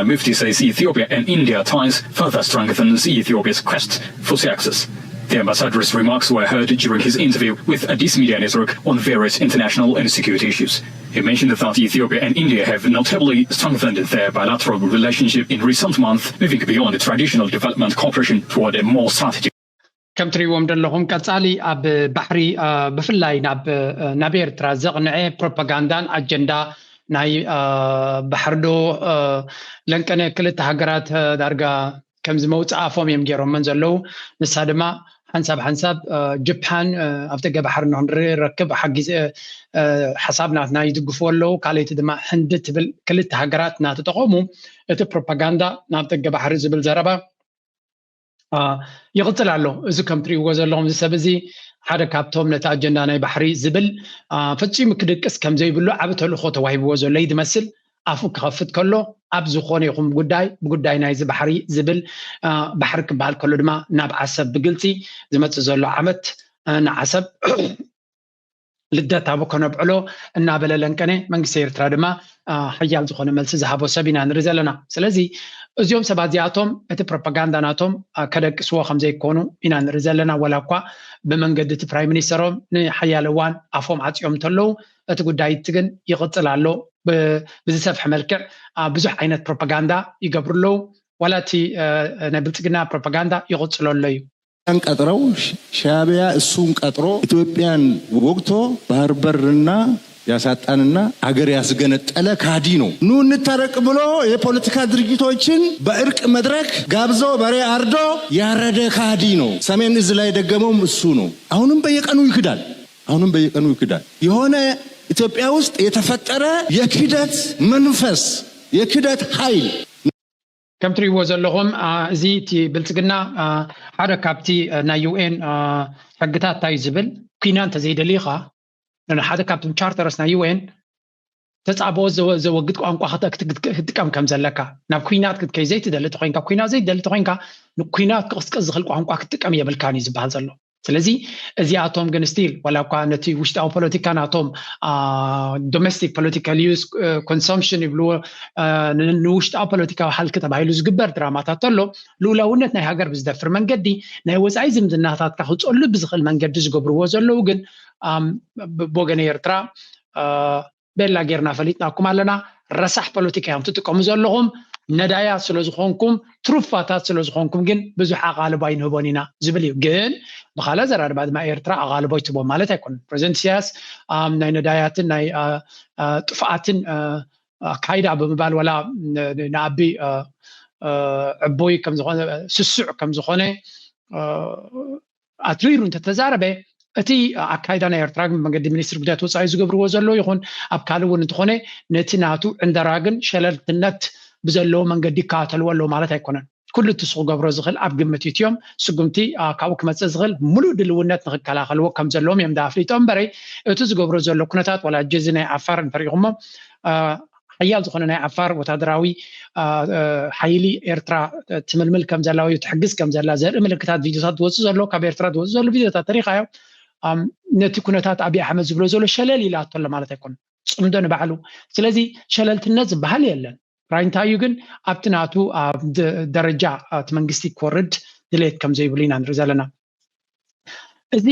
Mufti says Ethiopia and India ties further strengthens Ethiopia's quest for success. The ambassador's remarks were heard during his interview with Addis Media Network on various international and security issues. He mentioned that Ethiopia and India have notably strengthened their bilateral relationship in recent months, moving beyond traditional development cooperation toward a more strategic. ከም ትሪእዎም ዘለኹም ቀጻሊ ኣብ ባሕሪ ብፍላይ ናብ ኤርትራ ዘቕንዐ ፕሮፓጋንዳን ኣጀንዳ ናይ ባሕሪ ዶ ለንቀነ ክልተ ሃገራት ዳርጋ ከምዚ መውፅእ ኣፎም እዮም ገይሮመን ዘለዉ። ንሳ ድማ ሓንሳብ ሓንሳብ ጅፓን ኣብ ደገ ባሕሪ ንክንረክብ ሓጊዝ ሓሳብ ናትና ይድግፉ ኣለዉ። ካልኣይቲ ድማ ህንዲ ትብል ክልተ ሃገራት እናተጠቐሙ እቲ ፕሮፓጋንዳ ናብ ደገ ባሕሪ ዝብል ዘረባ ይቕፅል ኣሎ። እዚ ከም ትሪእዎ ዘለኹም እዚ ሰብ እዚ ሓደ ካብቶም ነቲ ኣጀንዳ ናይ ባሕሪ ዝብል ፈፂሙ ክድቅስ ከም ዘይብሉ ዓብ ተልእኾ ተዋሂብዎ ዘሎ እዩ ዝመስል። ኣፉ ክኸፍት ከሎ ኣብ ዝኾነ ይኹን ጉዳይ ብጉዳይ ናይዚ ባሕሪ ዝብል ባሕሪ ክበሃል ከሎ ድማ ናብ ዓሰብ ብግልፂ ዝመፅእ ዘሎ ዓመት ንዓሰብ ልደታ ብከነብዕሎ እናበለ ለንቀነ መንግስቲ ኤርትራ ድማ ሓያል ዝኾነ መልሲ ዝሃቦ ሰብ ኢና ንርኢ ዘለና። ስለዚ እዚኦም ሰባት እዚኣቶም እቲ ፕሮፓጋንዳ ናቶም ከደቅስዎ ከም ዘይኮኑ ኢና ንርኢ ዘለና። ወላ እኳ ብመንገዲ እቲ ፕራይም ሚኒስተሮም ንሓያለ እዋን ኣፎም ዓፅዮም እንተለዉ እቲ ጉዳይ እቲ ግን ይቕፅል ኣሎ። ብዝሰፍሐ መልክዕ ብዙሕ ዓይነት ፕሮፓጋንዳ ይገብሩ ኣለዉ። ዋላ እቲ ናይ ብልፅግና ፕሮፓጋንዳ ይቕፅሎ ኣሎ እዩ። ቀጥረው ሻቢያ እሱን ቀጥሮ ኢትዮጵያን ወግቶ ባህር በርና ያሳጣንና አገር ያስገነጠለ ካዲ ነው። ኑ እንታረቅ ብሎ የፖለቲካ ድርጅቶችን በእርቅ መድረክ ጋብዞ በሬ አርዶ ያረደ ካዲ ነው። ሰሜን እዝ ላይ ደገመውም እሱ ነው። አሁንም በየቀኑ ይክዳል። አሁንም በየቀኑ ይክዳል። የሆነ ኢትዮጵያ ውስጥ የተፈጠረ የክደት መንፈስ፣ የክደት ኃይል ከም ትሪእዎ ዘለኹም እዚ እቲ ብልፅግና ሓደ ካብቲ ናይ ዩ ኤን ሕግታት እንታይ ዝብል ኩናት እንተዘይደሊኻ ሓደ ካብቶም ቻርተርስ ናይ ዩ ኤን ተፃብኦ ዘወግድ ቋንቋ ክትጥቀም ከም ዘለካ ናብ ኩናት ክትከይ ዘይትደሊ ተኮይንካ ኩናት ዘይትደሊ ተኮይንካ ንኩናት ክቕስቀስ ዝኽእል ቋንቋ ክትጥቀም የብልካን እዩ ዝበሃል ዘሎ። ስለዚ እዚኣቶም ግን ስቲል ዋላ እኳ ነቲ ውሽጣዊ ፖለቲካ ናቶም domestic political use consumption ይብልዎ ንውሽጣዊ ፖለቲካዊ ሃልኪ ተባሂሉ ዝግበር ድራማታት ተሎ ልኡላውነት ናይ ሃገር ብዝደፍር መንገዲ ናይ ወፃኢ ዝምድናታትካ ክፀሉ ብዝኽእል መንገዲ ዝገብርዎ ዘለዉ ግን ብወገነ ኤርትራ ቤላ ጌርና ፈሊጥናኩም ኣለና። ረሳሕ ፖለቲካ እዮም ትጥቀሙ ዘለኹም። ነዳያት ስለዝኾንኩም ትሩፋታት ስለዝኾንኩም ግን ብዙሕ ኣቓልቦ ኣይንህቦን ኢና ዝብል እዩ። ግን ብኻልእ ኣዘራርባ ድማ ኤርትራ ኣቓልቦ ኣይትቦም ማለት ኣይኮነን። ፕሬዚደንት ኢሳያስ ናይ ነዳያትን ናይ ጥፍኣትን ኣካይዳ ብምባል ዋላ ንኣቢ ዕቡይ ከምዝኾነ ስሱዕ ከምዝኾነ ኣትሪሩ እንተተዛረበ እቲ ኣካይዳ ናይ ኤርትራ ግን መንገዲ ሚኒስትሪ ጉዳያት ወፃኢ ዝገብርዎ ዘለዉ ይኹን ኣብ ካልእ እውን እንተኾነ ነቲ ናቱ ዕንደራ ግን ሸለልትነት ብዘለዎ መንገዲ ይከታተልዎ ኣለዉ ማለት ኣይኮነን። ኩሉ እቲ ንሱ ክገብሮ ዝኽእል ኣብ ግምት ይእትዮም ስጉምቲ ካብኡ ክመፅእ ዝኽእል ሙሉእ ድልውነት ንክከላኸልዎ ከም ዘለዎም እዮም ኣፍሊጦም እምበረይ እቲ ዝገብሮ ዘሎ ኩነታት ዋላ ሕጂ እዚ ናይ ዓፋር እንተሪኢኹሞ ሓያል ዝኾነ ናይ ዓፋር ወታደራዊ ሓይሊ ኤርትራ ትምልምል ከም ዘላ ወይ ትሕግዝ ከም ዘላ ዘርኢ ምልክታት ቪድዮታት ዝወፅእ ዘሎ ካብ ኤርትራ ዝወፅእ ዘሎ ቪድዮታት ተሪኻዮ ነቲ ኩነታት ኣብይ ኣሕመድ ዝብሎ ዘሎ ሸለል ኢላቶ ኣሎ ማለት ኣይኮነን። ፅምዶ ንባዕሉ ስለዚ ሸለልትነት ዝበሃል የለን። ራይ እንታይ እዩ ግን ኣብቲ ናቱ ደረጃ እቲ መንግስቲ ክወርድ ድሌት ከም ዘይብሉ ኢና ንርኢ ዘለና። እዚ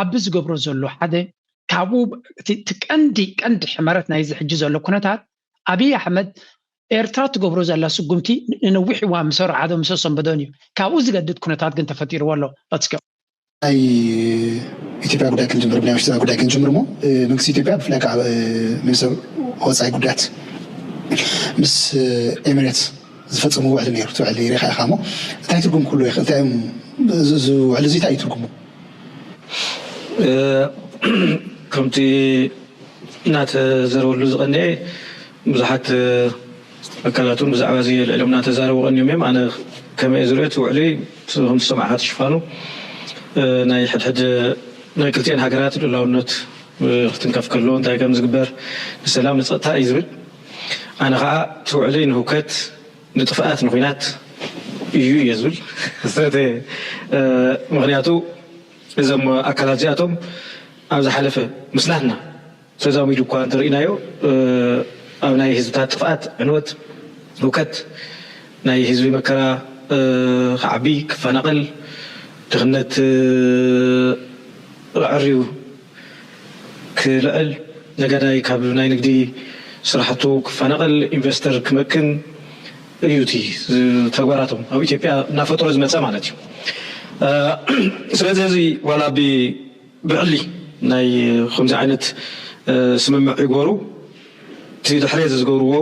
ኣቢ ዝገብሮ ዘሎ ሓደ ካብኡ እቲ ቀንዲ ቀንዲ ሕመረት ናይዚ ሕጂ ዘሎ ኩነታት ኣብይ ኣሕመድ ኤርትራ ትገብሮ ዘላ ስጉምቲ ንነዊሕ እዋን ምስ ኣርዓዶ ምስ ኣሰንበዶን እዩ። ካብኡ ዝገድድ ኩነታት ግን ተፈጢርዎ ኣሎ። Let's go። ናይ ኢትዮጵያ ጉዳይ ክንጅምር ናይ ውሽጥና ጉዳይ ክንጅምር ሞ መንግስቲ ኢትዮጵያ ብፍላይ ከዓ ሚኒስትር ወፃኢ ጉዳያት ምስ ኤሚሬትስ ዝፈፀሙ ውዕሊ ነይሩ። እቲ ውዕሊ ሪኻ ኢኻ ሞ እንታይ ትርጉም ክህልዎ ይኽእል? እንታይ እዮም እዚ ውዕሊ እዚ እንታይ እዩ ትርጉሙ? ከምቲ እናተዘረበሉ ዝቐንኤ ብዙሓት ኣካላት እውን ብዛዕባ እዚ ልዕሎም እናተዛረቡ ቀንዮም እዮም። ኣነ ከመይ ዝሪኦ እቲ ውዕሊ ከም ዝሰማዕካ ትሽፋኑ ናይ ሕድሕድ ናይ ክልቲኤን ሃገራት ልኡላውነት ክትንከፍ ከሎ እንታይ ከም ዝግበር ንሰላም ንፀጥታ እዩ ዝብል። ኣነ ከዓ እቲ ውዕሊ ንህውከት ንጥፍኣት ንኩናት እዩ እየ ዝብል። ምክንያቱ እዞም ኣካላት እዚኣቶም ኣብ ዝሓለፈ ምስናትና ተዛሚዱ እኳ እንተርኢናዮ ኣብ ናይ ህዝብታት ጥፍኣት ዕንወት ህውከት ናይ ህዝቢ መከራ ክዓቢ፣ ክፈናቐል፣ ድኽነት ኣዕርዩ ክልዕል፣ ነጋዳይ ካብ ናይ ንግዲ ስራሕቱ ክፈናቐል፣ ኢንቨስተር ክመክን እዩ እቲ ተግባራቶም ኣብ ኢትዮጵያ እናፈጠሮ ዝመፀ ማለት እዩ። ስለዚ እዚ ዋላ ብዕሊ ናይ ከምዚ ዓይነት ስምምዕ ይግበሩ፣ እቲ ድሕሪ እዚ ዝገብርዎ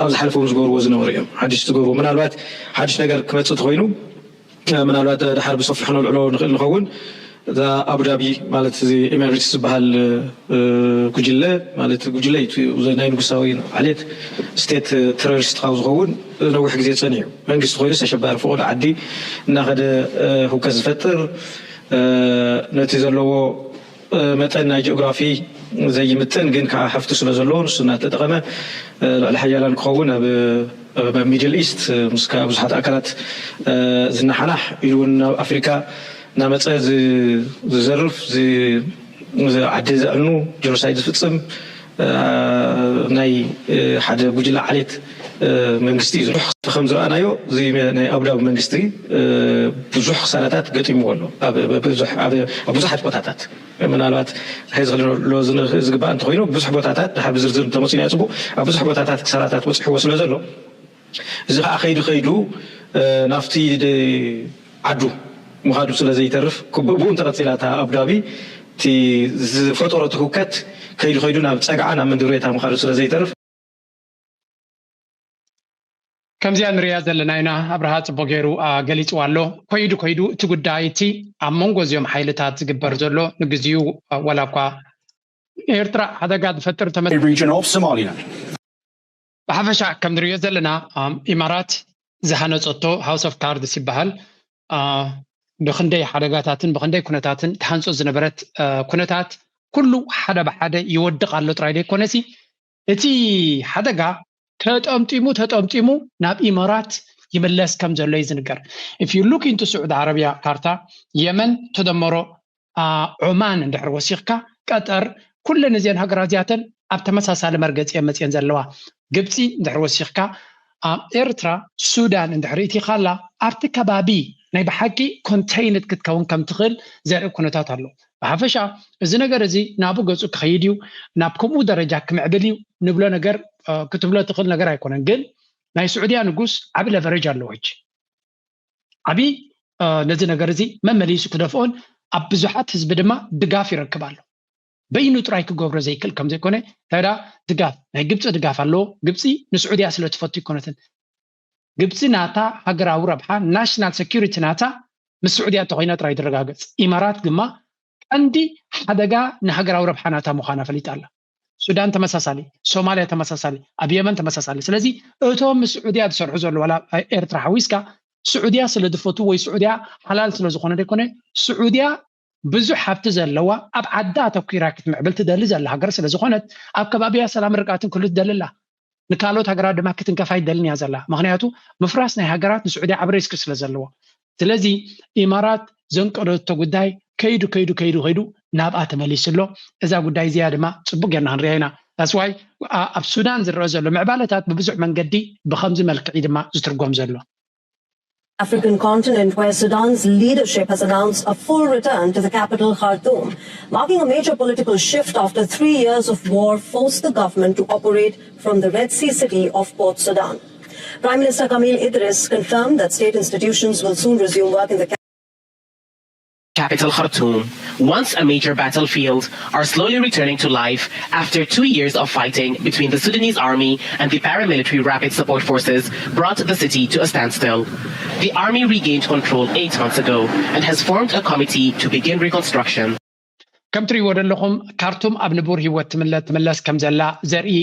ኣብ ዝሓለፈ እውን ዝገብርዎ ዝነበሩ እዮም። ሓድሽ ዝገብርዎ ምናልባት ሓድሽ ነገር ክመፅእ ተኮይኑ ምናልባት ድሓር ብሰፊሑ ነልዕሎ ንኽእል ንኸውን። እዛ ኣቡዳቢ ማለት እዚ ኤሚሬትስ ዝበሃል ጉጅለ ማለት ጉጅለ ናይ ንጉሳዊ ዓሌት ስቴት ተሮሪስት ካብ ዝኸውን ነዊሕ ግዜ ፀኒሑ መንግስቲ ኮይኑ ኣሸባሪ ፍቑድ ዓዲ እናኸደ ህውከት ዝፈጥር ነቲ ዘለዎ መጠን ናይ ጂኦግራፊ ዘይምጥን ግን ከዓ ሃፍቲ ስለ ዘለዎ ንሱ እናተጠቐመ ልዕሊ ሓያላን ክኸውን ኣብ ሚድል ኢስት ምስ ብዙሓት ኣካላት ዝነሓናሕ ኢሉ እውን ናብ ኣፍሪካ እናመፀ ዝዘርፍ ዓዲ ዘዕኑ ጀኖሳይድ ዝፍፅም ናይ ሓደ ጉጅለ ዓሌት መንግስቲ እዩ። ከም ዝረኣናዮ ናይ ኣቡዳቢ መንግስቲ ብዙሕ ክሳራታት ገጢምዎ ኣሎ ኣብ ብዙሓት ቦታታት ምናልባት ሕዚ ክልሎ ዝግባእ እንተኮይኑ ብዙሕ ቦታታት ድሓር ብዝርዝር እንተመፂና ፅቡቅ ኣብ ብዙሕ ቦታታት ክሳራታት በፂሕዎ ስለ ዘሎ እዚ ከዓ ከይዱ ከይዱ ናብቲ ዓዱ ምኻዱ ስለ ዘይተርፍ ብኡ እንተቐፂላ እታ ኣቡዳቢ እቲ ዝፈጠሮ እቲ ህውከት ከይዱ ከይዱ ናብ ፀግዓ ናብ መንድብሬታ ምኻዱ ስለ ዘይተርፍ ከምዚኣ ንሪያ ዘለና ኢና ኣብርሃ ፅቡቅ ገይሩ ገሊፅዋ ኣሎ። ከይዱ ከይዱ እቲ ጉዳይ እቲ ኣብ መንጎ እዚኦም ሓይልታት ዝግበር ዘሎ ንግዚኡ ዋላ እኳ ኤርትራ ሓደጋ ዝፈጥር ተመ region of Somaliland ብሓፈሻ ከም ንሪኦ ዘለና ኢማራት ዝሃነፀቶ house of cards ይበሃል። ብክንደይ ሓደጋታትን ብክንደይ ኩነታትን ትሃንፆ ዝነበረት ኩነታት ኩሉ ሓደ ብሓደ ይወድቕ ኣሎ ጥራይ ዘይኮነሲ እቲ ሓደጋ ተጠምጢሙ ተጠምጢሙ ናብ ኢማራት ይምለስ ከም ዘሎ እዩ ዝንገር። If you look into ስዑዲ ዓረብያ ካርታ የመን ተደመሮ ዑማን እንድሕር ወሲኽካ ቀጠር ኩለን እዚአን ሃገራት እዚኣተን ኣብ ተመሳሳሊ መርገፂ እየን መፅየን ዘለዋ። ግብፂ እንድሕር ወሲኽካ ኣብ ኤርትራ ሱዳን እንድሕር እቲ ካላ ኣብቲ ከባቢ ናይ ብሓቂ ኮንተይንድ ክትከውን ከም ትኽእል ዘርኢ ኩነታት ኣሎ። ብሓፈሻ እዚ ነገር እዚ ናብኡ ገፁ ክኸይድ እዩ ናብ ከምኡ ደረጃ ክምዕብል እዩ ንብሎ ነገር ክትብሎ ትኽእል ነገር ኣይኮነን። ግን ናይ ስዑድያ ንጉስ ዓቢ ለቨሬጅ ኣለዎ ሕጂ ዓቢ ነዚ ነገር እዚ መመሊሱ ክደፍኦን ኣብ ብዙሓት ህዝቢ ድማ ድጋፍ ይረክብ ኣሎ። በይኑ ጥራይ ክገብሮ ዘይክእል ከም ዘይኮነ ተዳ ድጋፍ ናይ ግብፂ ድጋፍ ኣለዎ። ግብፂ ንስዑድያ ስለ ትፈቱ ይኮነትን ግብፂ ናታ ሃገራዊ ረብሓ ናሽናል ሴኩሪቲ ናታ ምስ ስዑድያ እንተኮይና ጥራይ ትረጋገፅ። ኢማራት ድማ ቀንዲ ሓደጋ ንሃገራዊ ረብሓ ናታ ምዃና ፈሊጣ ኣላ። ሱዳን ተመሳሳሊ፣ ሶማልያ ተመሳሳሊ፣ ኣብ የመን ተመሳሳሊ። ስለዚ እቶም ምስ ስዑድያ ዝሰርሑ ዘለዉ ዋላ ኤርትራ ሓዊስካ ስዑድያ ስለ ዝፈቱ ወይ ስዑድያ ሓላል ስለ ዝኾነ ዘይኮነ ስዑድያ ብዙሕ ሃብቲ ዘለዋ ኣብ ዓዳ ኣተኲራ ክትምዕብል ትደሊ ዘላ ሃገር ስለ ዝኾነት ኣብ ከባቢያ ሰላም ርግኣትን ክህሉ ትደሊ ኣላ። ንካልኦት ሃገራት ድማ ክትንከፍ ኣይደልን እያ ዘላ። ምክንያቱ ምፍራስ ናይ ሃገራት ንስዑድያ ዓብ ሪስክ ስለ ዘለዎ። ስለዚ ኢማራት ዘንቀደቶ ጉዳይ ከይዱ ከይዱ ከይዱ ከይዱ ናብኣ ተመሊሱ ኣሎ። እዛ ጉዳይ እዚኣ ድማ ፅቡቅ ጌርና ክንሪኣ ኢና። That's why ኣብ ሱዳን ዝረአ ዘሎ ምዕባለታት ብብዙሕ መንገዲ ብከምዚ መልክዕ እዩ ድማ ዝትርጎም ዘሎ። African continent where Sudan's leadership has announced a full return to the capital Khartoum, marking a major political shift after three years of war forced the government to operate from the Red Sea city of Port Sudan. Prime Minister Kamil Idris confirmed that state institutions will soon resume work in the capital Khartoum, once a major battlefield, are slowly returning to life after two years of fighting between the Sudanese army and the paramilitary Rapid Support Forces brought the city to a standstill. The army regained control eight months ago and has formed a committee to begin reconstruction. ከም ትሪእዎ ዘለኹም ካርቱም ኣብ ንቡር ህይወት ትምለስ ከም ዘላ ዘርኢ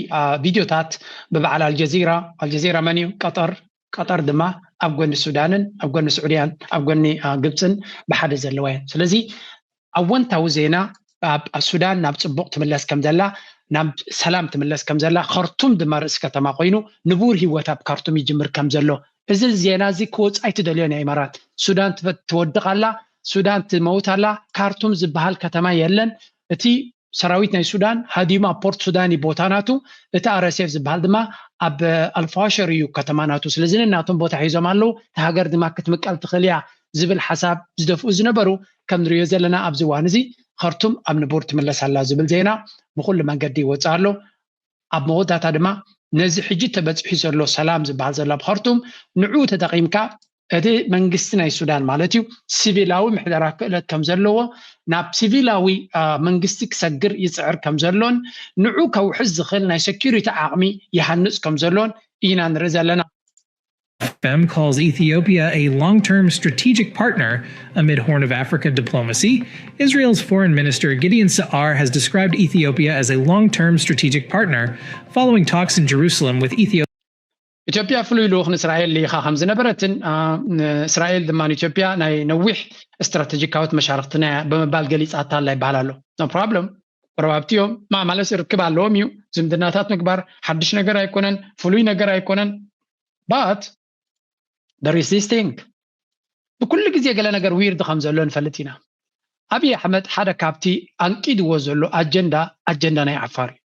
ቪድዮታት ብበዓል ኣልጀዚራ ኣልጀዚራ መን እዩ ቀጠር ቀጠር ድማ ኣብ ጎኒ ሱዳንን ኣብ ጎኒ ስዑድያን ኣብ ጎኒ ግብፅን ብሓደ ዘለዋ እየን። ስለዚ ኣወንታዊ ዜና ኣብ ሱዳን ናብ ፅቡቕ ትምለስ ከም ዘላ ናብ ሰላም ትምለስ ከም ዘላ ከርቱም ድማ ርእሲ ከተማ ኮይኑ ንቡር ህይወት ኣብ ካርቱም ይጅምር ከም ዘሎ እዚ ዜና እዚ ክወፅእ ኣይትደልዮን እያ ኢማራት። ሱዳን ትወድቕ ኣላ፣ ሱዳን ትመውት ኣላ፣ ካርቱም ዝበሃል ከተማ የለን። እቲ ሰራዊት ናይ ሱዳን ሃዲሙ ኣብ ፖርት ሱዳን እዩ ቦታ ናቱ፣ እቲ ኣር ኤስ ኤፍ ዝበሃል ድማ ኣብ ኣልፋሸር እዩ ከተማ ናቱ። ስለዚ ነናቶም ቦታ ሒዞም ኣለዉ። እታ ሃገር ድማ ክትምቀል ትኽእል እያ ዝብል ሓሳብ ዝደፍኡ ዝነበሩ፣ ከም ንሪኦ ዘለና ኣብዚ እዋን እዚ ኸርቱም ኣብ ንቡር ትምለስ ኣላ ዝብል ዜና ብኩሉ መንገዲ ይወፅእ ኣሎ። ኣብ መወዳእታ ድማ ነዚ ሕጂ ተበፂሑ ዘሎ ሰላም ዝበሃል ዘሎ ኣብ ኸርቱም፣ ንዑ ተጠቒምካ እቲ መንግስቲ ናይ ሱዳን ማለት እዩ፣ ሲቪላዊ ምሕደራ ክእለት ከም ዘለዎ፣ ናብ ሲቪላዊ መንግስቲ ክሰግር ይፅዕር ከም ዘሎን ንዑ ከውሕስ ዝኽእል ናይ ሴኩሪቲ ዓቕሚ ይሃንፅ ከም ዘሎን ኢና ንርኢ ዘለና። F M calls Ethiopia a long-term strategic partner amid Horn of Africa diplomacy. Israel's Foreign Minister Gideon Sa'ar has described Ethiopia as a long-term strategic partner following talks in Jerusalem with Ethiopia. ኢትዮጵያ ፍሉይ ልኡኽ ንእስራኤል ልኢኻ ከም ዝነበረትን እስራኤል ድማ ንኢትዮጵያ ናይ ነዊሕ ስትራቴጂካዊት መሻርክትና እያ ብምባል ገሊፃታ ኣላ ይበሃል ኣሎ። No problem። ጎረባብቲ እዮም፣ ማማለስ ርክብ ኣለዎም እዩ። ዝምድናታት ምግባር ሓድሽ ነገር ኣይኮነን፣ ፍሉይ ነገር ኣይኮነን። But there is this thing፣ ብኩሉ ግዜ ገለ ነገር ዊርድ ከም ዘሎ ንፈልጥ ኢና። ኣብይ ኣሕመድ ሓደ ካብቲ ኣንቂድዎ ዘሎ ኣጀንዳ ኣጀንዳ ናይ ዓፋር እዩ።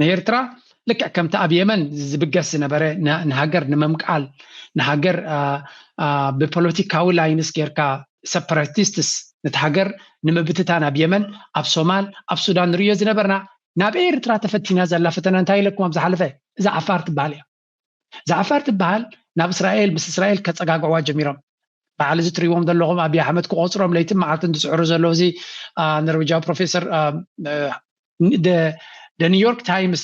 ንኤርትራ ልክዕ ከምቲ ኣብ የመን ዝብገስ ዝነበረ ንሃገር ንምምቃል፣ ንሃገር ብፖለቲካዊ ላይንስ ጌርካ ሰፐራቲስትስ ነቲ ሃገር ንምብትታን ኣብ የመን፣ ኣብ ሶማል፣ ኣብ ሱዳን ንርእዮ ዝነበርና፣ ናብ ኤርትራ ተፈቲና ዘላ ፈተና እንታይ ኢለኩም ኣብ ዝሓለፈ? እዛ ዓፋር ትበሃል እያ። እዛ ዓፋር ትበሃል ናብ እስራኤል፣ ምስ እስራኤል ከጸጋግዕዋ ጀሚሮም። በዓል እዚ ትሪእዎም ዘለኹም ኣብይ ኣሕመድ ክቆፅሮም ለይትን መዓልትን ዝስዕሩ ዘለዉ እዚ ነርዌጃዊ ፕሮፌሰር ኒውዮርክ ታይምስ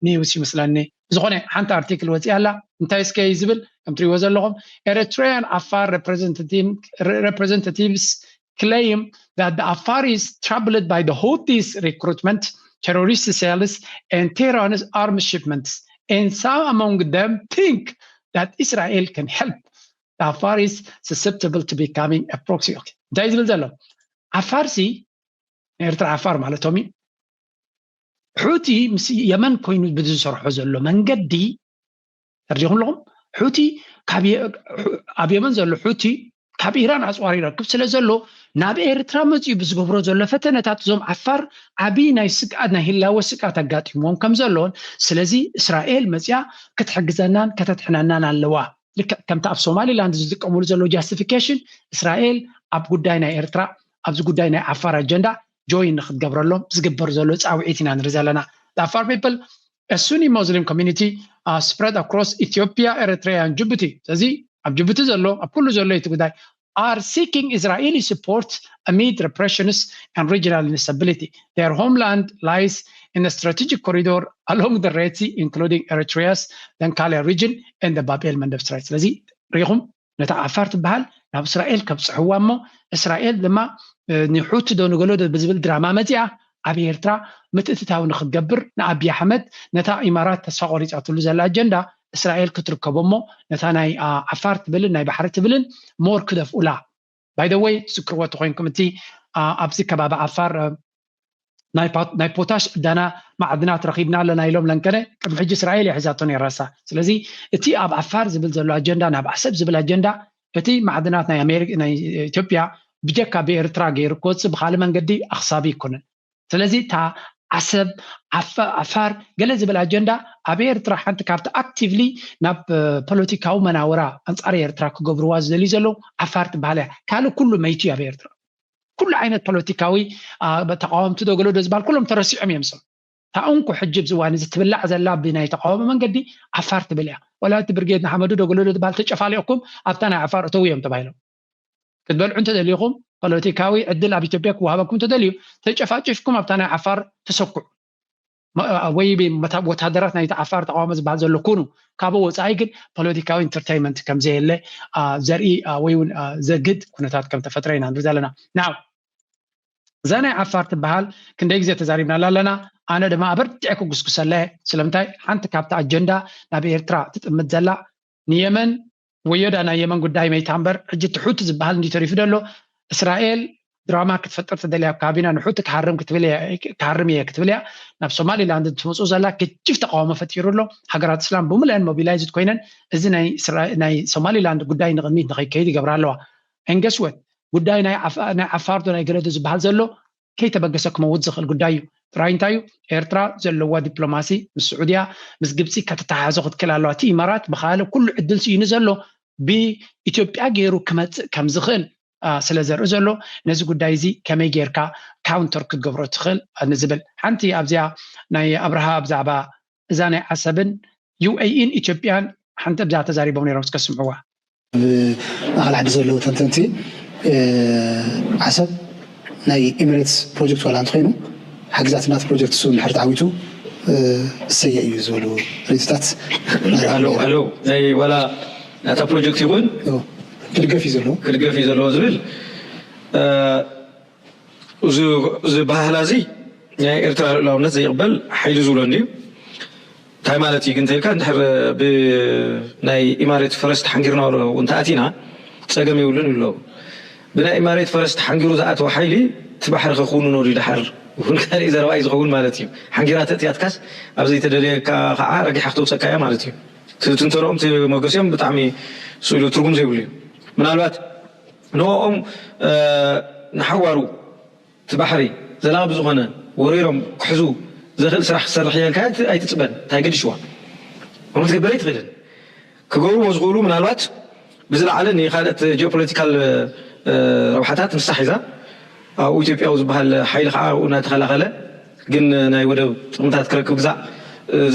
ኒውስ ይመስለኒ። ዝኾነ ሓንቲ ኣርቲክል ወፂኣ ኣላ። እንታይ እስከ ዝብል ከም ትሪእዎ ዘለኹም፣ Eritrean Afar representatives claim that the Afaris troubled by the Houthis recruitment, terrorist cells and Tehran's arms shipments, and some among them think that Israel can help. The Afaris susceptible to becoming a proxy. እንታይ ዝብል ዘሎ? ዓፋርሲ፣ ኤርትራ ዓፋር ማለቶም እዩ። ሑቲ ምስ የመን ኮይኑ ብዝሰርሖ ዘሎ መንገዲ ተርዲኹም ኣለኹም። ሑቲ ኣብ የመን ዘሎ ሑቲ ካብ ኢራን ኣፅዋር ይረክብ ስለ ዘሎ ናብ ኤርትራ መፅኡ ብዝገብሮ ዘሎ ፈተነታት እዞም ዓፋር ዓብዪ ናይ ስግኣት ናይ ህላወ ስግኣት ኣጋጢምዎም ከም ዘሎን ስለዚ እስራኤል መፅያ ክትሕግዘናን ከተትሕነናን ኣለዋ። ልክዕ ከምቲ ኣብ ሶማሊላንድ ዝጥቀምሉ ዘለዉ ጃስቲፊኬሽን እስራኤል ኣብ ጉዳይ ናይ ኤርትራ ኣብዚ ጉዳይ ናይ ዓፋር ኣጀንዳ ጆይን ንክትገብረሎም ዝግበር ዘሎ ፃውዒት ኢና ንርኢ ዘለና። Afar people, a Sunni Muslim community, uh, spread across Ethiopia, Eritrea and Djibouti. ስለዚ ኣብ ጅቡቲ ዘሎ ኣብ ኩሉ ዘሎ እቲ ጉዳይ are seeking Israeli support amid repressions and regional instability. Their homeland lies in a strategic corridor along the Red Sea, including Eritrea's Dhenkale region and the Bab el Mandeb Strait. ስለዚ ሪኢኹም ነታ ዓፋር ትበሃል ናብ እስራኤል ከብፅሕዋ እሞ እስራኤል ድማ ንሑቲ ዶ ንገሎ ዶ ብዝብል ድራማ መፂኣ ኣብ ኤርትራ ምትእትታው ንክትገብር ንኣብይ ኣሕመድ ነታ ኢማራት ተስፋ ቆሪፃትሉ ዘላ ኣጀንዳ እስራኤል ክትርከቦ እሞ ነታ ናይ ዓፋር ትብልን ናይ ባሕሪ ትብልን ሞር ክደፍኡላ። By the way ትዝክርዎ ተኮይንኩም እቲ ኣብዚ ከባቢ ዓፋር ናይ ፖታሽ ዕዳና ማዕድናት ረኺብና ኣለና ኢሎም ለንከነ ቅድሚ ሕጂ እስራኤል እያ ሒዛቶ ነይራሳ። ስለዚ እቲ ኣብ ዓፋር ዝብል ዘሎ ኣጀንዳ ናብ ዓሰብ ዝብል ኣጀንዳ እቲ ማዕድናት ናይ ኣሜሪካ ናይ ኢትዮጵያ ብጀካ ብኤርትራ ገይሩ ክወፅእ ብካልእ መንገዲ ኣክሳቢ ኣይኮነን። ስለዚ እታ ዓሰብ ዓፋር ገለ ዝብል ኣጀንዳ ኣብ ኤርትራ ሓንቲ ካብቲ ኣክቲቭሊ ናብ ፖለቲካዊ መናውራ ኣንፃር ኤርትራ ክገብርዋ ዝደልዩ ዘለዉ ዓፋር ትበሃል እያ። ካልእ ኩሉ መይቱ እዩ ኣብ ኤርትራ። ኩሉ ዓይነት ፖለቲካዊ ተቃወምቲ ዶ ገለ ዶ ዝበሃል ኩሎም ተረሲዖም እዮም። ሰብ እታ እንኮ ሕጂ ኣብዚ እዋን እዚ ትብላዕ ዘላ ብናይ ተቃውሞ መንገዲ ዓፋር ትብል እያ። ወላ እቲ ብርጌድ ንሓመዱ ዶ ገለ ዶ ዝበሃል ተጨፋሊቕኩም ኣብታ ናይ ዓፋር እተው እዮም ተባሂሎም። ክትበልዑ እንተደሊኹም ፖለቲካዊ ዕድል ኣብ ኢትዮጵያ ክወሃበኩም እንተደልዩ ተጨፋጭፍኩም ኣብታ ናይ ዓፋር ተሰኩዑ። ወይ ወታደራት ናይቲ ዓፋር ተቃውሞ ዝበሃል ዘሎ ኩኑ። ካብ ወፃኢ ግን ፖለቲካዊ ኢንተርቴይንመንት ከም ዘየለ ዘርኢ ወይ እውን ዘግድ ኩነታት ከም ተፈጥረ ኢና ንርኢ ዘለና። ናው እዛ ናይ ዓፋር ትበሃል ክንደይ ግዜ ተዛሪብናላ ኣለና። ኣነ ድማ ኣበርቲዐ ክጉስጉሰላ እየ። ስለምንታይ ሓንቲ ካብቲ ኣጀንዳ ናብ ኤርትራ ትጥምት ዘላ ንየመን ወዮዳ ናይ የመን ጉዳይ መይታ እምበር ሕጂ እቲ ሑቲ ዝበሃል እንዲ ተሪፉ ደሎ እስራኤል ድራማ ክትፈጥር ትደልያ ኣብ ካቢና ንሑቲ ክሃርም ክትብል እያ ክሃርም እየ ክትብል እያ ናብ ሶማሊላንድ ትመፁ ዘላ ግጅፍ ተቃውሞ ፈጢሩ ኣሎ። ሃገራት እስላም ብምልአን ሞቢላይዝድ ኮይነን እዚ ናይ ሶማሊላንድ ጉዳይ ንቅድሚት ንከይከይድ ይገብራ ኣለዋ። And guess what ጉዳይ ናይ ዓፋር ዶ ናይ ገለ ዶ ዝበሃል ዘሎ ከይተበገሰ ክመውት ዝኽእል ጉዳይ እዩ። ጥራይ እንታይ እዩ? ኤርትራ ዘለዋ ዲፕሎማሲ ምስ ስዑድያ፣ ምስ ግብፂ ከተተሓሕዞ ክትክእል ኣለዋ። እቲ ኢማራት ብኻልእ ኩሉ ዕድል ስኢኑ ዘሎ ብኢትዮጵያ ገይሩ ክመፅእ ከም ዝኽእል ስለ ዘርኢ ዘሎ፣ ነዚ ጉዳይ እዚ ከመይ ጌርካ ካውንተር ክትገብሮ ትኽእል ንዝብል ሓንቲ ኣብዚኣ ናይ ኣብርሃ ብዛዕባ እዛ ናይ ዓሰብን ዩኤኢን ኢትዮጵያን ሓንቲ ኣብዚኣ ተዛሪቦም ነይሮም። እስከ ስምዕዋ። ማእኸል ዓዲ ዘለዉ ተንተንቲ ዓሰብ ናይ ኤሚሬትስ ፕሮጀክት ዋላ እንተኮይኑ ሓግዛት ናት ፕሮጀክት ሱ እንድሕር ተዓዊቱ እሰየ እዩ ዝበሉ ሬትታት ኣለዉ። ናይ ዋላ ናታ ፕሮጀክት ይኹን ክድገፍ እዩ ዘለዎ። ክድገፍ እዩ ዘለዎ ዝብል እዚ ባህላ እዚ ናይ ኤርትራ ልኡላውነት ዘይቕበል ሓይሊ ዝብሎ እንድዩ። እንታይ ማለት እዩ ግን እንተኢልካ፣ እንድሕር ብናይ ኢማሬት ፈረስ ተሓንጊርና እንተኣቲና ፀገም የብሉን ይብሉ። ብናይ ኢማሬት ፈረስ ተሓንጊሩ ዝኣተወ ሓይሊ እቲ ባሕሪ ከክውንኖ ድዩ ድሓር እውን ካልእ ዘረባ እዩ ዝኸውን ማለት እዩ። ሓንጊራ ተእትያትካስ ኣብ ዘይተደለየካ ከዓ ረጊሓ ክተውፀካ እያ ማለት እዩ። ትንተንኦም መገሲኦም ብጣዕሚ ስእሉ ትርጉም ዘይብሉ እዩ። ምናልባት ንኦም ንሓዋሩ እቲ ባሕሪ ዘላቂ ብዝኾነ ወሪሮም ክሕዙ ዘኽእል ስራሕ ክሰርሕ እየ ኢልካ ኣይትፅበን። እንታይ ገዲሽዋ? ከምኡ ክትገብር ኣይትኽእልን። ክገብርዎ ዝኽእሉ ምናልባት ብዝለዓለ ንኻልኦት ጂኦፖለቲካል ረብሓታት ንሳ ሒዛ ኣብኡ ኢትዮጵያዊ ዝበሃል ሓይሊ ከዓ ኣብኡ እናተኸላኸለ ግን ናይ ወደብ ጥቕምታት ክረክብ ግዛዕ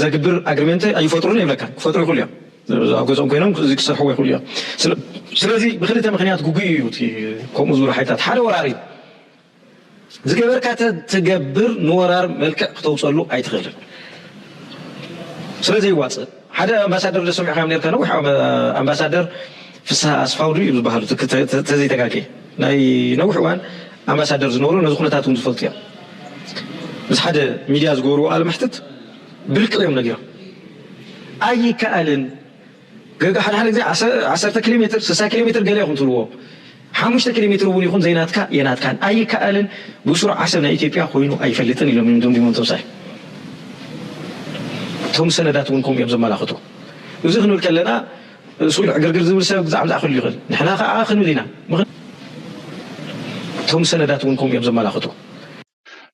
ዘግብር ኣግሪመንት ኣይፈጥሩን ይብለካ። ክፈጥሩ ይኽእሉ እዮም። ኣብ ገዝኦም ኮይኖም እዚ ክሰርሕዎ ይኽእሉ እዮም። ስለዚ ብክልተ ምክንያት ግጉይ እዩ ከምኡ ዝብሉ ሓይልታት። ሓደ ወራር እዩ ዝገበርካ ትገብር ንወራር መልክዕ ክተውፀሉ ኣይትኽእልን። ስለ ዘይዋፅእ ሓደ ኣምባሳደር ዶ ሰሚዕካ ነርካ ነዊሕ ኣምባሳደር ፍስሃ ኣስፋው ድዩ ዝበሃሉ ተዘይተጋጌ ናይ ነዊሕ እዋን ኣምባሳደር ዝነበሩ ነዚ ኩነታት እውን ዝፈልጡ እዮም። ምስ ሓደ ሚድያ ዝገብርዎ ቃለ መሕትት ብልቅጥ እዮም ነጊሮም ኣይከኣልን ገጋ ሓደ ሓደ ግዜ ዓሰርተ ኪሎ ሜትር ስሳ ኪሎ ሜትር ገለ ኢኹም ትብልዎ ሓሙሽተ ኪሎ ሜትር እውን ይኹን ዘይናትካ የናትካን ኣይከኣልን ብሱር ዓሰብ ናይ ኢትዮጵያ ኮይኑ ኣይፈልጥን ኢሎም እዮም ደምዲሞም ተምሳይ እቶም ሰነዳት እውን ከምኡ እዮም ዘመላኽቱ እዚ ክንብል ከለና ስኡል ዕግርግር ዝብል ሰብ ብዛዕባ ዝኣኽሉ ይኽእል ንሕና ከዓ ክንብል ኢና እቶም ሰነዳት እውን ከምኡ እዮም ዘመላኽቱ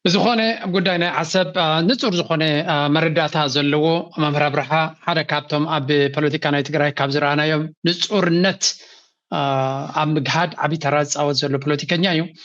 ብዝኾነ ኣብ ጉዳይ ናይ ዓሰብ ንፁር ዝኾነ መረዳእታ ዘለዎ መምህር ኣብርሃ ሓደ ካብቶም ኣብ ፖለቲካ ናይ ትግራይ ካብ ዝረኣናዮም ንፁርነት ኣብ ምግሃድ ዓብዪ ተራ ዝፃወት ዘሎ ፖለቲከኛ እዩ።